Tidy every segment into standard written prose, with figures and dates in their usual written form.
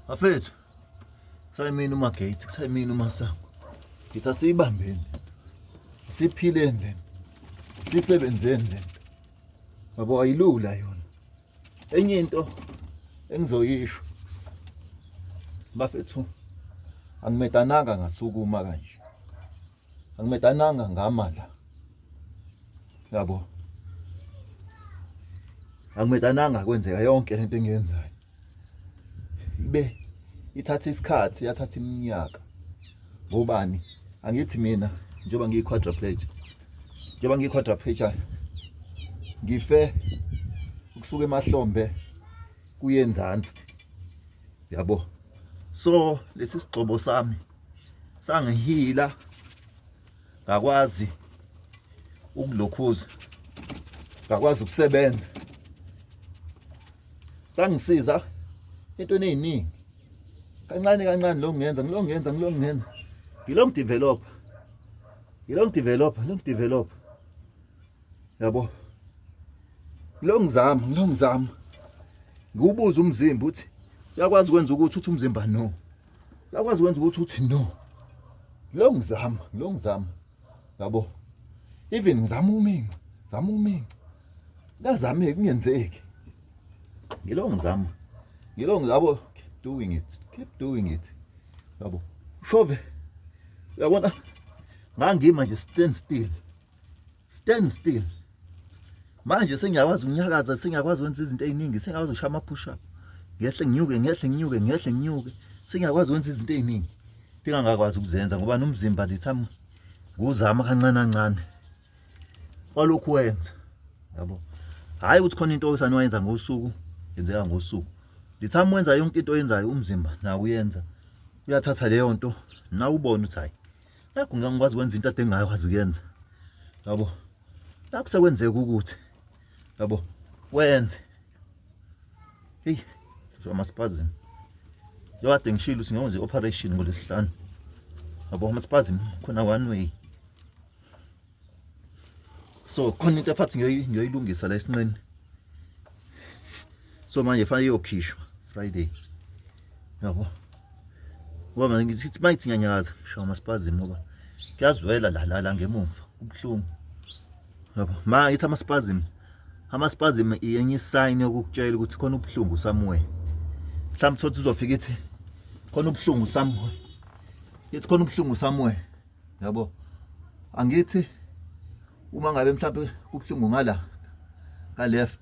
Bafethu, kusayimina uMagate, kusayimina uMasango. Ngithi asiyibambeni. Siphileni le. Sisebenzeni le. Yabo ayilula yona. Enye into engizoyisho bafethu angimedananga ngasukuma kanje. Angimedananga ngama la. Yabo. Angimedananga kwenzeka yonke lento engiyenzayo. Ibe ithatha isikhathi, yathatha iminyaka. Ngobani? Angithi mina njengoba ngiyi-quadriplegic. Njengoba ngiyi-quadriplegic ngife ukusuka emahlombe kuye enzansi. Yabo. So lesi sigxobo sami sangihila ngakwazi ukulokhuza ngakwazi ukusebenza sangisiza entweni eziningi kancane kancane lo ngenza ngilo ngenza ngilo ngenza ngilo ngidevelop ngilo ngidevelop ngilo ngidevelop yabo ngilo ngizama ngilo ngizama ngiwubuza umzimba uthi uyakwazi ukwenza ukuthi uthi umzimba no Uyakwazi ukwenza ukuthi uthi no. Lo ngizama, lo ngizama. Yabo. Even ngizama uminca, ngizama uminca. Ngazameki kungenzeki. Ngilo ngizama. Ngilo ngizabo keep doing it. Keep doing it. Yabo. Shove. Uyabona? Ngangima nje stand still. Stand still. Manje sengiyakwazi ukunyakaza, sengiyakwazi ukwenza izinto eziningi, sengiyakwazi ukushaya ama-push up. Ngehle nginyuke, ngehle nginyuke, ngehle nginyuke. Sengiyakwazi ukwenza izinto eziningi. Ndingangakwazi ukuzenza ngoba nomzimba lithami nguzama kancane kancane. Kwalokhu wenza. Yabo. Hayi ukuthi khona into osani wayenza ngosuku, yenzeka ngosuku. Lithami wenza yonke into oyenzayo umzimba nawo uyenza. Uyathatha leyo nto nawe ubone ukuthi hayi Nakhu ngangikwazi ukwenza into ade ngingakwazi ukuyenza. Yabo. Nakhu sekwenzeka ukuthi yabo wenze. Hey, kusho ama-spasm. Njengoba ngishilo ukuthi ngiyokwenza i-operation ngolwesihlanu. Yabo ama-spasm khona one way. So khona into efathi ngiyoyilungisa la esinqeni. So manje fanele iyokhishwa Friday. Yabo. Ngoba manje ngithi mayithi ngiyanyakaza shaya ama-spasm ngoba kuyazwela la la la ngemuva kubuhlungu. Yabo. Ma ngithi ama-spasm ama-spasm iyenye isign yokukutshela ukuthi khona ubuhlungu somewhere. Mhlawumbe thothi uzofika ithi khona ubuhlungu somewhere. Ithi khona ubuhlungu somewhere. Yabo. Angithi uma ngabe mhlawumbe kubuhlungu ngala ka left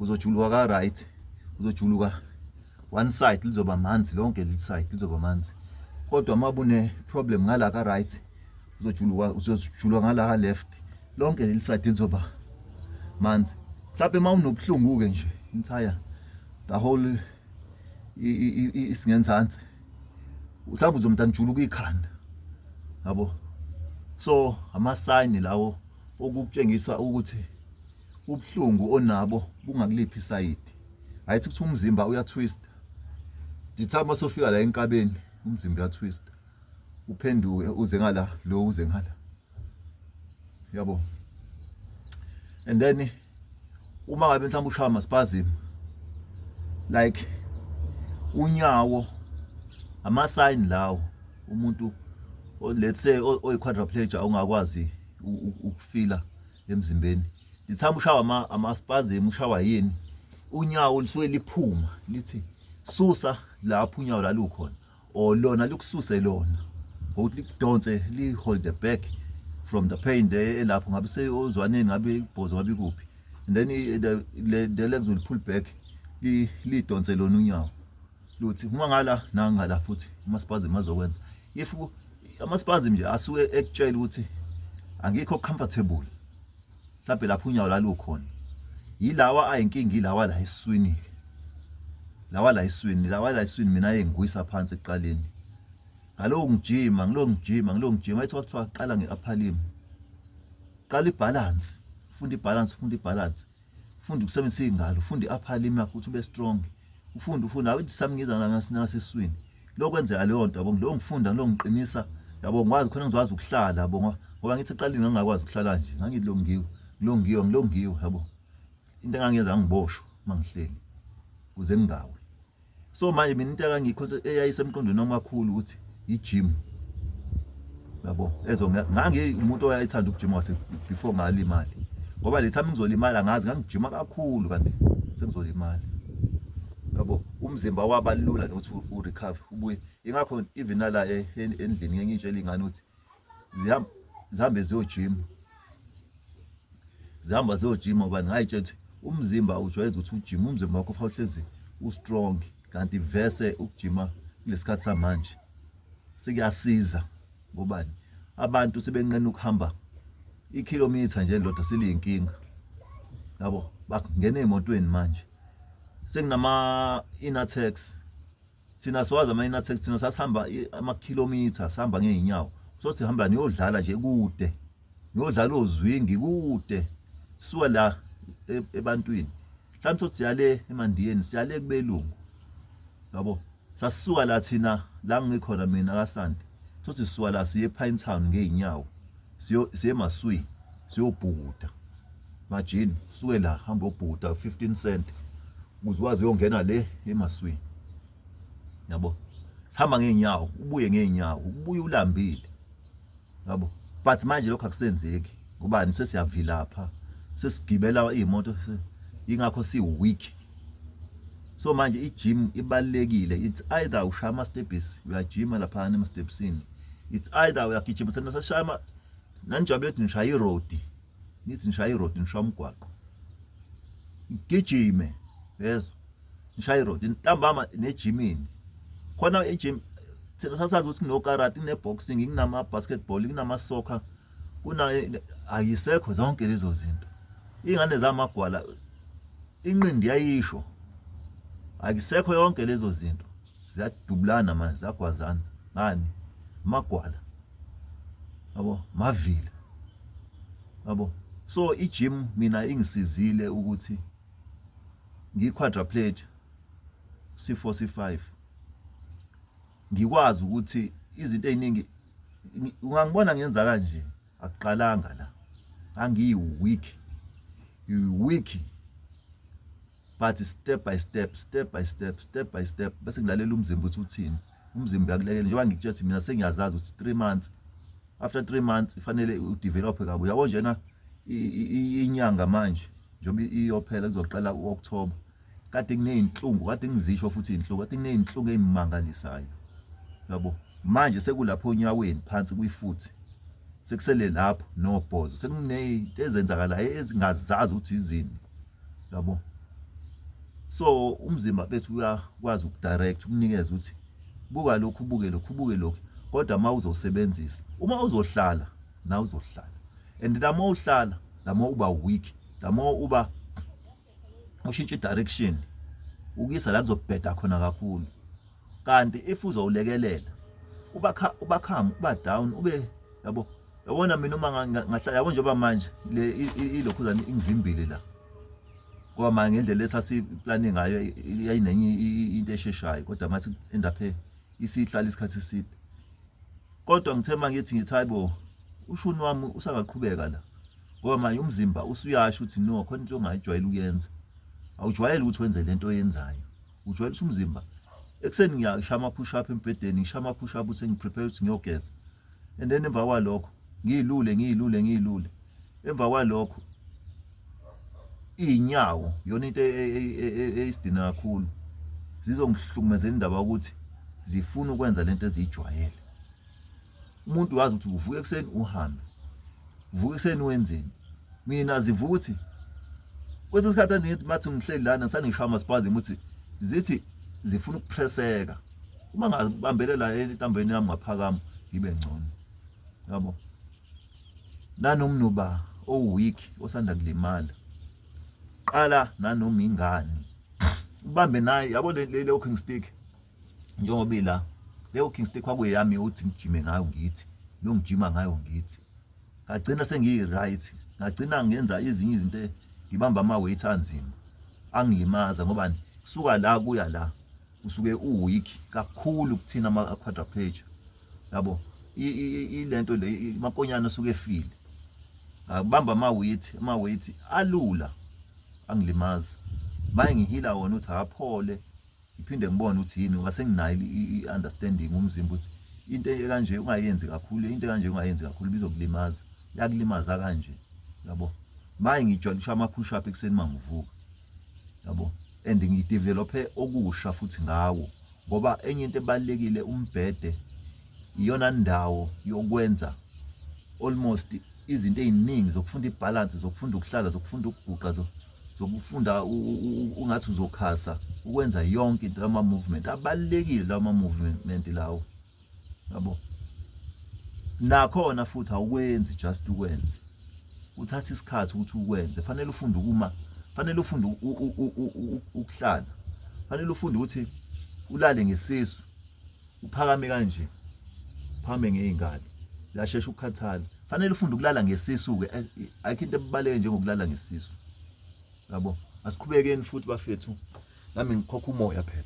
uzojuluka ka right uzojuluka one side lizoba manzi lonke leli side lizoba manzi kodwa uma bune problem ngala ka right uzojuluka uzojuluka ngala ka left lonke leli side lizoba manzi mhlawumbe uma unobuhlungu ke nje entire the whole isingenzansi mhlawumbe uzomntana ujuluka ikhanda yabo so ama-sign lawo okukutshengisa ukuthi ubuhlungu onabo bungakuliphi isayidi ayithi ukuthi umzimba uyatwist the time masofika la enkabeni umzimba uyatwist uphenduke uze ngala lo uze ngala yabo and then uma ngabe mhlawumbe ushaya ama-spasm like unyawo ama-sign lawo umuntu let's say oyi-quadriplegia ongakwazi ukufila emzimbeni lithamba ushawa ama-spasm ushawa yini unyawo lisuke liphuma lithi susa lapho unyawo lalukhona or lona likususe lona ngokuthi likudonse li-hold back from the pain there elapho ngabe seyozwaneni ngabe ibhozo ngabe ikuphi and then the legs will pull back lidonse lona unyawo luthi uma ngala nangala futhi ama-spasm azokwenza if ama-spasm nje asuke ekutshela ukuthi angikho comfortable mhlawumbe lapho unyawo lalukhona yilawa ayinkinga yilawa la esiswini lawa la esiswini lawa la esiswini mina ayengigwisa phansi ekuqaleni ngaloku ngijima ngiloku ngijima ngiloku ngijima ethi kwakuthiwa qala nge-upper limb qala ibhalansi funda ibhalansi ufunda ibhalansi ufunda ukusebenzisa iy'ngalo ufunda i-upper limb yakho ukuthi ube strong ufunda ufunda awu sami ngiza nasesiswini lokwenzeka leyo nto yabo ngilo ngifunda ngilo ngiqinisa yabo ngikwazi khona ngizwazi ukuhlala yabo ngoba ngithi ekuqaleni ngangingakwazi ukuhlala nje ngangithi lo ngiwe ngilo ngiwe ngilo ngiwe yabo into engangiyenza ngiboshwa uma ngihleli kuze ngingawi. So manje mina into engangikho eyayisemqondweni wami kakhulu ukuthi i-gym yabo ezo ngangi umuntu owayethanda ukujima wase before ngalimali ngoba le time ngizolimala ngazi ngangijima kakhulu kanti sengizolimala yabo umzimba waba lula nokuthi urecover ubuye. Ingakho even nala endlini ngeke ngitshele ingane ukuthi zihamba zihambe ziyojima, zihamba ziyojima ngoba ngayitshela ukuthi umzimba ujwayeza ukuthi ujime, umzimba wakho ufanele uhlezi ustrong. Kanti vese ukujima kulesikhathi samanje sekuyasiza ngobani abantu sebenqena ukuhamba ikhilomitha nje lodwa seliyinkinga yabo, bangena ey'motweni manje sekunama inatex. Thina siwazi ama-inatex, thina sasihamba amakhilomitha sihamba ngey'nyawo, sothi hamba niyodlala nje kude, niyodlala ozwingi kude, suka la ebantwini mhlawumbe sothi siyale emandiyeni, siyale kubelungu yabo. Sasisuka la thina la ngikhona mina kaSandi, sothi sisuka la siye ePine Town ngey'nyawo, siye eMaswi siyobhukuda majini, suke la hamba obhukuda 15 cent ukuze ukwazi uyongena le eMaswi yabo. Sihamba ngey'nyawo ubuye ngey'nyawo, ubuye ulambile yabo. But manje lokho akusenzeki ngobani, sesiyavilapha sesigibela iy'moto, ingakho si-weak. So manje i-gym ibalulekile. It's either ushaya ama-stebhisi, uyajima laphayana ema-stepsini, it's either uyagijima. Thina sashaya nanijabule ukuthi nishaya irodi, nithi nishaya irodi, nishaya umgwaqo, gijime yezwa, nishaya irodi ntambama nejimini khona ejim. Thina sasazi ukuthi kunokarate, kune-boxing, kunama-basketball, kunama-soccer, kuna ayisekho zonke lezo zinto. Iy'ngane zamagwala inqindi yayisho akusekho yonke lezo zinto, ziyadubulana manje, ziyagwazana ngani amagwala yabo, mavila yabo. So i-gym mina ingisizile ukuthi ngiyi-quadriplegia C4 C5, ngikwazi ukuthi izinto ey'ningi ungangibona ngenza kanje, akuqalanga la, ngangiyi-weak weak, but step by step, step by step, step by step, bese ngilalela umzimba ukuthi uthini. Umzimba uyakulekelela njengoba ngikutshela ukuthi mina sengiyazazi ukuthi 3 months, after 3 months ifanele udevelop kabi yabo njena. Inyanga manje njengoba iyophela kuzoqala u-October, kade kuney'nhlungu, kade ngizisho futhi iy'nhlungu, kade kuney'nhlungu ey'mangalisayo yabo. Manje sekulapho onyaweni phansi kwifuthi, sekusele lapho nobhozo, sekuney'nto ezenzakalayo ezingazazi ukuthi izini yabo. So umzimba bethu uyakwazi ukudirect, ukunikeza ukuthi buka lokhu, ubuke lokhu, ubuke lokhu, kodwa uma uzosebenzisa, uma uzohlala na uzohlala, and the more uhlala, the more uba weak, the more uba ushintsha i-direction ukuyisa la kuzobheda khona kakhulu. Kanti if uzowulekelela uba uba calm, uba down, ube yabo, yabona mina uma ngahlala yabo, njengoba manje le ilokhuzana ingivimbile la, ngoba manje ngendlela esasiplane ngayo yayinenye into esheshayo, kodwa mase endaphe isihlala isikhathi eside. Kodwa ngithe mangithi ngithi hayibo, ushuni wami usangaqhubeka la, ngoba manje umzimba usuyasho ukuthi no, khona into ongayijwayele ukuyenza, awujwayele ukuthi wenze lento oyenzayo, ujwayele ukuthi umzimba ekuseni ngiyashaya ama-push up embhedeni, ngishaya ama-push up sengiprepare ukuthi ngiyogeza, and then emva kwalokho ngiyilule, ngiyilule, ngiyilule. Emva kwalokho iy'nyawo iyona into eyisidina kakhulu, zizongihlukumezela indaba yokuthi zifuna ukwenza lento eziyijwayele. Umuntu wazi ukuthi uvuka ekuseni uhambe, uvuka ekuseni wenzeni. Mina zivuka ukuthi kwesinye isikhathi angithi mathi ngihleli lana sanishaya amaspazimu ukuthi zithi zifuna ukupresseka, uma ngabambelela entambeni yami ngaphakama ngibe ngcono yabo. Nanoma noba oweak osanda kulimala, qala nanoma ingane ubambe naye yabo le walking stick njengoba ila le walking stick kwakuyeyami ukuthi ngijime ngayo, ngithi nongijima ngayo, ngithi ngagcina sengiyi-right, ngagcina ngenza ezinye izinto, ngibamba ama-weight anzima angilimaza, ngoba kusuka la kuya la usuke uweak kakhulu kuthina ama-quadriplegia yabo. Ilento le amankonyane asuke efile, ngabamba ama-weight alula angilimaza, manje ngihila wona ukuthi akaphole. Ngiphinde ngibone ukuthi yini ngoba senginayo i-understanding umzimba ukuthi into ekanje ungayenzi kakhulu, into ekanje ungayenzi kakhulu bizokulimaza, yakulimaza kanje yabo. Maye ngijwayele ukushaya ama-push up ekuseni uma ngivuka yabo, and ngidevelophe okusha futhi ngawo ngoba enye into ebalulekile umbhede iyona ndawo yokwenza almost izinto eziningi zokufunda ibalance, zokufunda ukuhlala, zokufunda ukuguqa, zokufunda ungathi uzokhasa, ukwenza yonke into, ama movement abalulekile lawo, ama movement lawo yabo. Nakhona futhi awukwenzi just ukwenze, uthatha isikhathi ukuthi ukwenze. Fanele ufunde ukuma, fanele ufunde ukuhlala, fanele ufunde ukuthi ulale ngesisu, uphakame kanje, uphakame ngey'ngalo, uyashesha ukukhathala. Fanele ufunde ukulala ngesisu-ke, ayikho into ebaluleke njengokulala ngesisu yabo. Asiqhubekeni futhi bafethu, nami ngikhokha umoya phela.